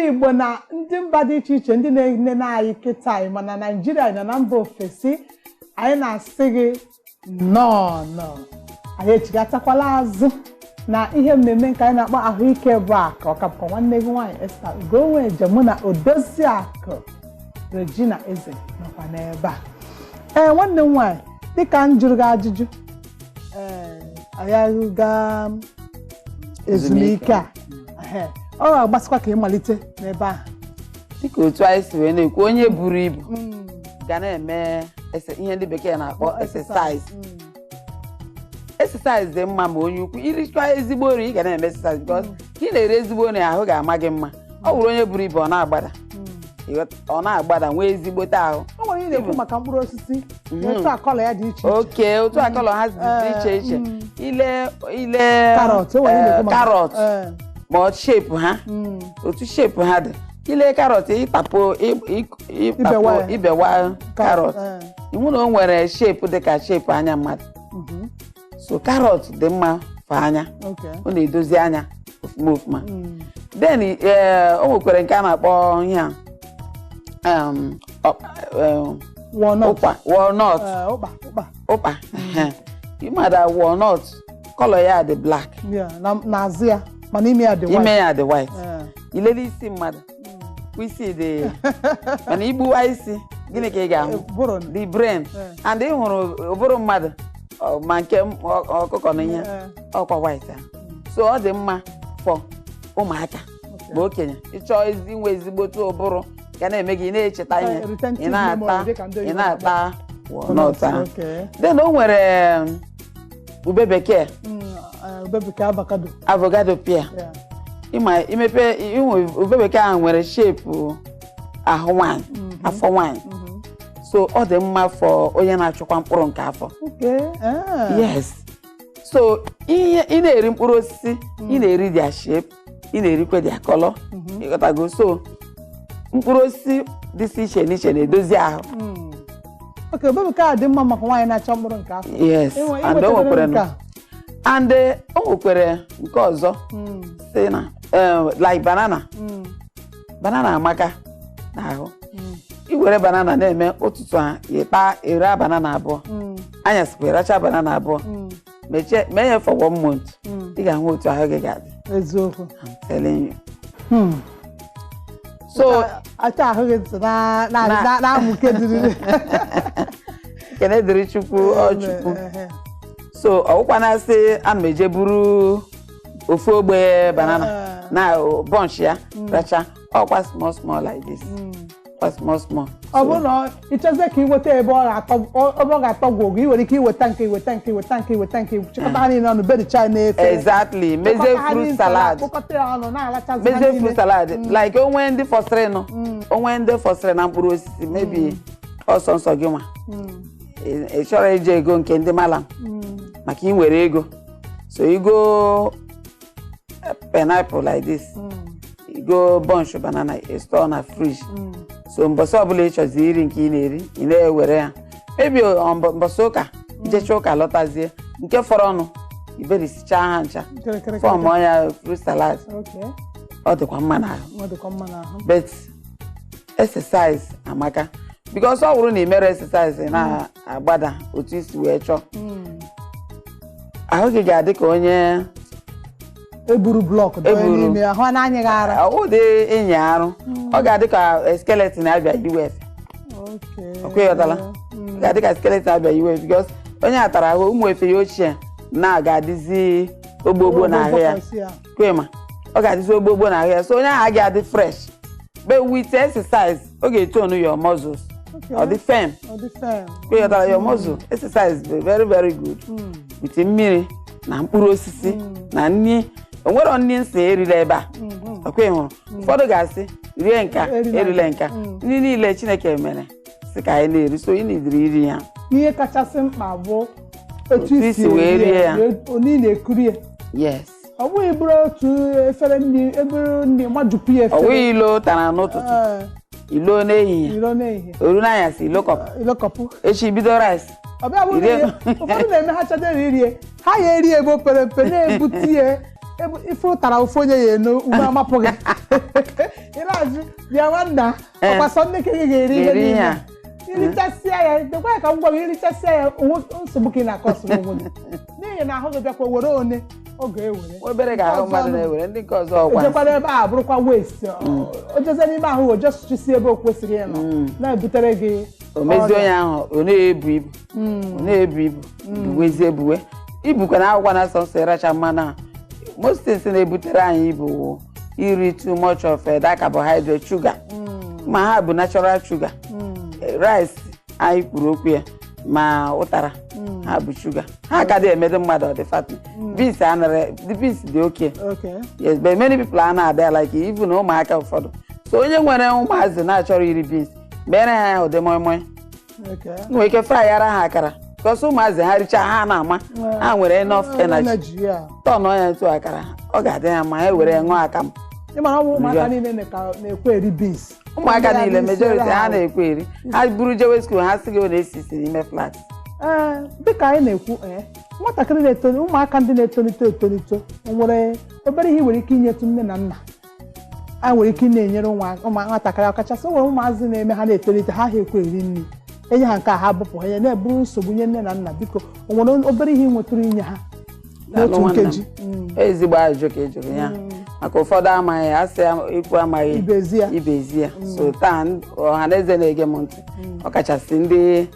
Igbo na ndị mba dị iche iche, ndị na-enene anyị kịta, anyị mana Naijiria nọ na mba ofesi, anyị na-asị gị nnọọ nọ. Anyị echigatakwala azụ na ihe mmemme nke anyị na-akpọ Ahụike bụ Akụ. Ọka bụkwa nwanne gị nwaanyị Esther Ugonweje, mụ na Odoziakụ Regina Eze nọkwa n'ebe a. Ee, nwanne m nwaanyị, dịka m jụrụ gị ajụjụ, ee, anyị gaa ezumike a. Ehe, ọ ga-agbasịkwa ka ịmalite n'ebe ahụ. Dịka otu anyị si wee na-ekwu, onye buru ibu ga na-eme ihe ndị bekee na-akpọ exercise. Exercise dị mma ma onye ukwu irikwa ezigbo nri, ị ga na-eme exercise, because ka ị na-eri ezigbo nri, ahụ ga-ama gị mma. Ọ bụrụ onye buru ibu, ọ na-agbada. Ọ na-agbada, nwee ezigbote ahụ. O nwere ihe na-ekwu maka mkpụrụ osisi na otu akọlọ ya dị iche iche. Oke otu akọlọ ha dị iche iche. Ile ile Carrot, o nwere ihe na-ekwu maka carrot, ma ọ shape ha, otu shape ha dị. Ile carrot, ịtapụ ịtapụ Ibewa ya. Ibewa carrot, ịhụ na o nwere shape dị ka shape anya mmadụ. So carrot dị mma for anya. Ọ na-edozi anya ofuma ofuma. Then o nwekwara nke a na-akpọ ihe a Walnut. Ụkpa, walnut. Ụkpa, ụkpa. Ụkpa ịmada, walnut color ya dị black. Yeah, n'azụ ya, mana ime ya dị white. Ime ya dị white. Ilele isi mmadụ, isi dị, mana igbuwa isi, gịnị ka ị ga-ahụ? Ụbụrụ. The brain. And ị hụrụ ụbụrụ mmadụ, ma nke ọkụkọ na ihe, ọkwa white ahụ. So ọ dị mma for ụmụaka ma okenye. Ịchọọ inwe ezigbote ụbụrụ ga na-eme gị ị na-echeta ihe, Retentive ị na-ata memory, dịka ndị ị oyibo. Na-ata walnut ahụ. Then o nwere ube bekee. Ube bekee, avocado. Avocado pear. Ịma imepe inwe ube bekee ahụ nwere shape ahụ nwanyị, afọ nwanyị. So ọ dị mma for onye na-achọkwa mkpụrụ nke afọ. Yes, so ihe ị na-eri mkpụrụ osisi, ị na-eri their shape, ị na-erikwe their color. Ịghọtago? So mkpụrụ osisi dịsị iche n'iche na-edozi ahụ. Okay, ube bekee a dị mma maka nwaanyị na-achọ mkpụrụ nke afọ. Yes. And o Inwetagoro nwekwara nke a. And o nwekwara nke ọzọ si na like banana. Banana amaka n'ahụ. I were banana na-eme ụtụtụ a, ịta ere banana abụọ, anyasịkwa ịracha banana abụọ, mechie mee ya for one month, ị ga-ahụ otu ahụ gị ga-adị. Eziokwu. I'm telling you. So acha ahụ gị ntị na-amụke dịrị. Kene dịrị Chukwu, ọ Chukwu. So ọwụkwa na-asị ana m eje buru ofu ogbe banana na bunch ya racha, ọkwa small small like this, kwa small small. Ọ bụrụ na ị chọzie ka ị nweta ebe ọ ga-atọ, ebe ọ ga-atọ gwogwo, ị nwere ike iweta nke, iweta nke, iweta nke, iweta nke, chịkọta ha niile ọnụ, bericha ya n'efe. Exactly, mezie Chịkọta ha fruit niile, salad. Kpokọta ya ọnụ, na-alachazi ha Mezie niile. fruit salad, like onwe ndị fọsịrị nụ, onwe ndị fọsịrị na mkpụrụ osisi, maybe ọsọ nsọ gị nwa ị chọrọ ije ego nke ndị malam maka ị nwere ego, so you go pineapple like this, you go bunch banana, you store na fridge. So mbọsị ọbụla ị chọzi iri nke ị na-eri, ị na-ewere ya, maybe on mbọsị ụka, ijecha ụka lọtazie, nke fọrọ ọnụ iberisichaa ha ncha, Kịrịkịrị. Form ya fruit salad. Ọ dịkwa mma n'ahụ. Ọ dịkwa mma n'ahụ. But exercise amaka, because ọ bụrụ na ị mere exercise, ị na-agbada otu isi wee chọọ, ahụ gị ga-adị ka onye eburu block doye Eburu. n'ime ahụ, na-anyịghị ara. Ụdị ịnya arụ, ọ ga-adị ka skeleton abịa yiwe efe. Ọkwa ịghọtala? Ọ ga-adị ka skeleton abịa yiwe, because onye a tara ahụ, ụmụ efe ya ochie na ga-adịzi ogbogbo n'ahụ ya. Ogbogbo ya. Kwema, ọ ga-adịzi ogbogbo n'ahụ ya, so onye ahụ agaghị adị fresh. But with exercise, ọ ga-etone your muscles. Ọ dị firm. Ọ dị firm. Kwe ịghọtara? Your muscle exercise bụ very very good with mmiri na mkpụrụ osisi na nri. Onwero nri nsị erila ebe a. Ọkwa ị hụrụ ụfọdụ ga-asị rie nka, Erila. Erila nka. Nri niile Chineke mere sị ka anyị na-eri, so ị nidiri iri ya. Ihe kachasị mkpa bụ otu Otu isi wee rie ya. Onye na-ekuri ya. Yes. Ọ bụghị bụrụ otu efere nri, eburu nri majupụ ya Ọ efere. bụghị ilo tara n'ụtụtụ, ilo n'ehihie, ilo n'ehihie, oru n'anyasị, ilo kọpụ, ilokọpụ, echi bido rice. Ọ bịa bụrụ na Irie. Ụfọdụ na-eme, ha chọdere irie, ha ya eri ebe o pere mpe, na-ebute ya. Ife ụtara ofu onye ya eno ume amapụ gị, ị na-ajụ, bịa nwanna, ọkwa sọ nne ka gị ga-eri ihe Ga-eri ihe niile a. Irichasịa ya, dekwa ya ka m gwa gị, irichasịa ya, onwe nsogbu ka ị na-akọsụ onwe gị, n'ihi na ahụ gị bịakwa were one ọ ga-ewere. Obere ka ahụ mmadụ na-ewere, ndị nke ọzọ ọgwa. Ejekwara ebe a bụrụkwa waste, o jezie n'ime ahụ, o jesuchisi ebe o kwesịrị ịnọ, na-ebutere gị O mezie ọrịa. Onye ahụ ọ na-ebu ibu, ọ na-ebu ibu, buwezie ebuwe ibukwa na akwụkwọ na sọsọ ịracha mmanụ a. Most things na-ebutere anyị ibu wụ iri too much of that carbohydrate, sugar, ma ha bụ natural sugar. Rice anyị kwuru okwu ya, ma ụtara, ha bụ sugar, ha ka dị emedo mmadụ ọ dị fat. Beans anara, the beans dị oke. Yes, but many people are not there, like even ụmụaka ụfọdụ. So onye nwere ụmụazị na-achọrọ iri beans, mere ha ya ụdị moi moi. Nwere ike fry ara ha akara, because ụmụazị ha richaa, ha na-ama ha nwere enough energy. Energy, yeah. Tọn ya etu akara, ọ ga-adị ha mma, ha were ya ṅụọ akamụ. Ị mara ọ bụ ụmụaka niile na-ekwe eri beans. Ụmụaka niile, majority ha ha. Na-ekwe eri. Ha buru jewe school, ha sị gị ọ na-esi isi n'ime flat. Ee, dịka anyị na-ekwu, ee, nwatakịrị na-etoli, ụmụaka ndị na-etolite etolite, o nwere obere ihe ị nwere ike inyetụ nne na nna a nwere ike ị na-enyere ụmụ nwatakịrị, ọkachasị o nwere ụmụazị na-eme ha na-etolite, ha ha ekwe eri nri, enye ha nke a, ha bụpụ ha ya, na-eburu nsogbu nye nne na nna. Biko, o nwere obere ihe ị nwetụrụ inye ha Daalụ, n'otu nwanne m. nkeji? Ezigbo ajụjụ ka ị jụrụ ya, maka ụfọdụ amaghị asị ya, ikwu amaghị ibezi ya. Ibezi ya. So taa, ọha na eze na-ege m ntị, ọkachasị ndị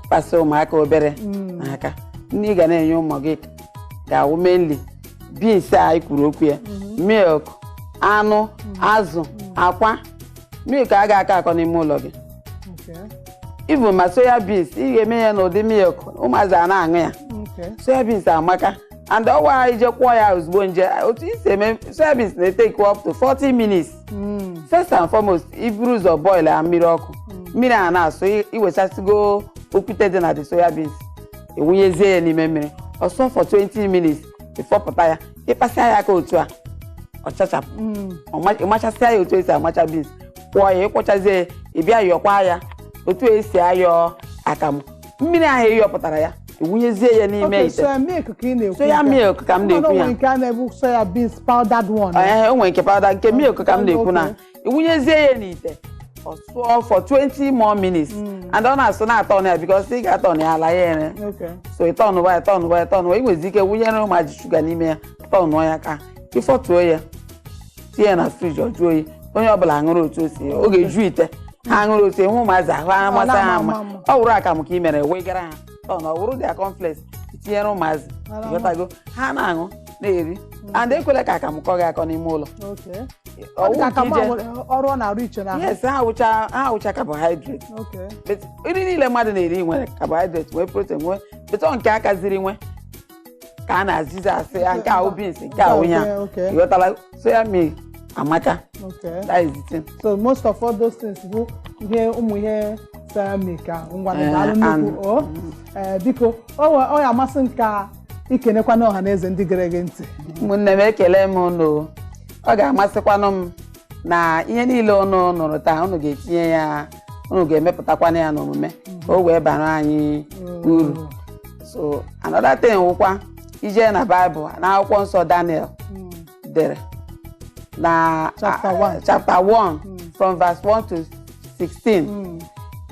kpasa ụmụaka obere n'aka, ndị ị ga na-enye ụmụ gị ga-awụ mainly beans a anyị kwuru okwu ya, milk, anụ, azụ, akwa. Milk a ga-akọ akọ n'ime ụlọ gị. Even ma soya beans, ị ga-eme ya n'ụdị milk, ụmụazị a na-aṅụ ya. Soya beans amaka, and ọwa ije kwụọ ya ozugbo nje. Otu isi eme soya beans na-etake up to 40 minutes. First and foremost, iburu ụzọ boil ya mmiri ọkụ, mmiri a na-asụ, iwechasịgo okwute dị na the soya beans, ewunyezie ya n'ime mmiri ọsọ for 20 minutes, ịfọpụta ya, ịkpasịa ya aka otu a, ọ chachapụ. Ịmachasịa ya otu esi amacha beans, kwụọ ya, ịkwọchazie ya, ị bịa yọkwa ya otu esi ayọ akamụ. Mmiri ahụ ịyọpụtara ya, ewunyezie ya n'ime Okay, ite. Soya milk ka ị na-ekwu. Soya nke a. milk ka m na-ekwu Mana o ya. nwere nke a na-ebu soya beans powdered one. Ee, o nwere nke powder, nke milk ka m na-ekwu na Okay. iwunyezie ya n'ite, ọ sụọ for 20 more minutes, and ọ na-asụ na-atọ ya, because ị ga-atọ ya ala ya ere. So ịtọnụwa ya, tọnụwa ya, tọnụwa, ị nwezi ike wụnyere ụmụaji shuga n'ime ya, tọnụọ ya ka ịfọtuo ya, tinye ya na friji, ọ jụọ oyi, onye ọbụla aṅụrụ otu o si, ọ ga-eju ite, ha aṅụrụ otu enwe ụmụazị ahụ ha amasị ha ama. Ama. Ọ wụrụ akamụ ka ị mere wegara ha tọn, ọ wụrụ dia cornflakes tinyere ụmụazị, ịghọtago, ha na-aṅụ na-eri, and ekwela ka akamụ kọ gị akọ n'ime ụlọ. Ọ dị Ọwụ ka nke akamụ a ije nwere ọrụ ọ na-arụ iche n'ahụ. Yes, ha wụcha carbohydrate. But nri niile mmadụ na-eri nwere carbohydrate, nwee protein, nwee, but ọ nke aka ziri nwe ka a na-azizi asị ya nke ahụ beans, nke ahụ ya. Ịghọtala? Soya milk amaka. That is the thing. So most of all those things bụ ihe ụmụ ihe soya milk a. Ngwa, daalụ nnukwu o. Ee, biko, ọ ya amasị m ka ikenekwana ọha na eze ndị gere gị ntị. Ụmụnne m, ekele m unu. Ọ ga-amasịkwanụ m na ihe niile unu nụrụ taa, unu ga-etinye ya, unu ga-emepụtakwana ya n'omume ka o wee bara anyị uru. So another thing wụkwa ije na Baịbụl, na akwụkwọ nsọ Daniel dere na Chapter 1. Chapter 1 from verse 1 to 16,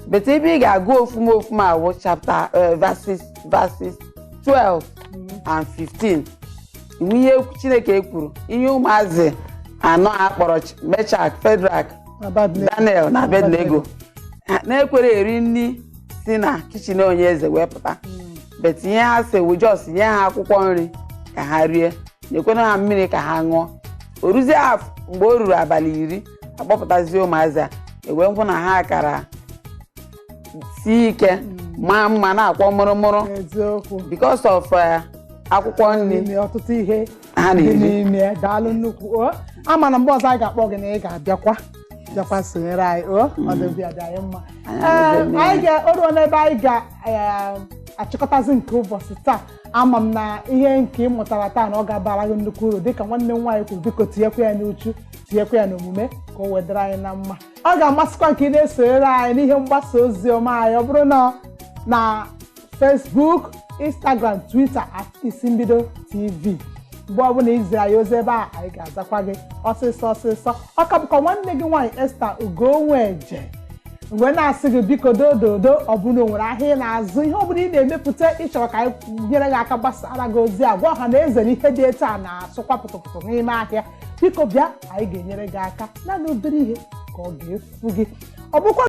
but ebe ị ga-agụ ofuma ofuma awụ chapter verses 12 and 15. Iwu ihe Chineke kwuru, ihe ụmụazị anọ a kpọrọ Meshach, Shadrach, Abednego. Daniel na Abednego ha na-ekwere eri nri si na kitchen onye eze wee pụta, but ihe ha si wu just nye ha akwụkwọ nri ka ha rie, nyekwena ha mmiri ka ha ṅụọ. O ruzie mgbe o ruru abalị 10, akpọpụtazie ụmụazị a, ewee hụ na ha kara sie ike, maa mma, na-akwọ mụrụmụrụ because of akwụkwọ nri N'ime ọtụtụ ihe ha dị na-eri. n'ime ya. Daalụ nnukwu o. Ama na mgbe ọzọ anyị ga-akpọ gị na ị ga-abịakwa bịakwa sonyere anyị o. Ọ dị dị anyị mma. Anyị Ee, anụgo. anyị ga o ruo n'ebe anyị ga-achịkọtazi nke ụbọchị taa. Ama m na ihe nke ị mụtara taa na ọ ga-abara gị nnukwu uru, dịka nwanne m nwaanyị kwuru. Biko, tinyekwa ya n'uchu, tinyekwa ya n'omume, ka o wedara anyị na mma. Ọ ga-amasịkwa nke ị na-esonyere anyị n'ihe mgbasa ozi ọma anyị, ọ bụrụ na na Facebook, Instagram, Twitter, @IsimbidoTV. Mgbe ọbụla iziri anyị ozi ebe a, anyị ga-azakwa gị ọsịsọ ọsịsọ. Ọ ka bụkwa nwanne gị nwaanyị Esther Ugonweje, mgbe na-asị gị biko dododo, ọ bụla o nwere ahịa ị na-azụ, ihe ọbụla ị na-emepụta, ịchọrọ ka anyị nyere gị aka gbasara gị ozi a, gwa ọha na eze na ihe dị etu a na-asụkwa pụtụpụtụ n'ime ahịa, biko bịa, anyị ga-enyere gị aka. Naanị obere ihe ka ọ ga-efu gị. Ọ bụkwa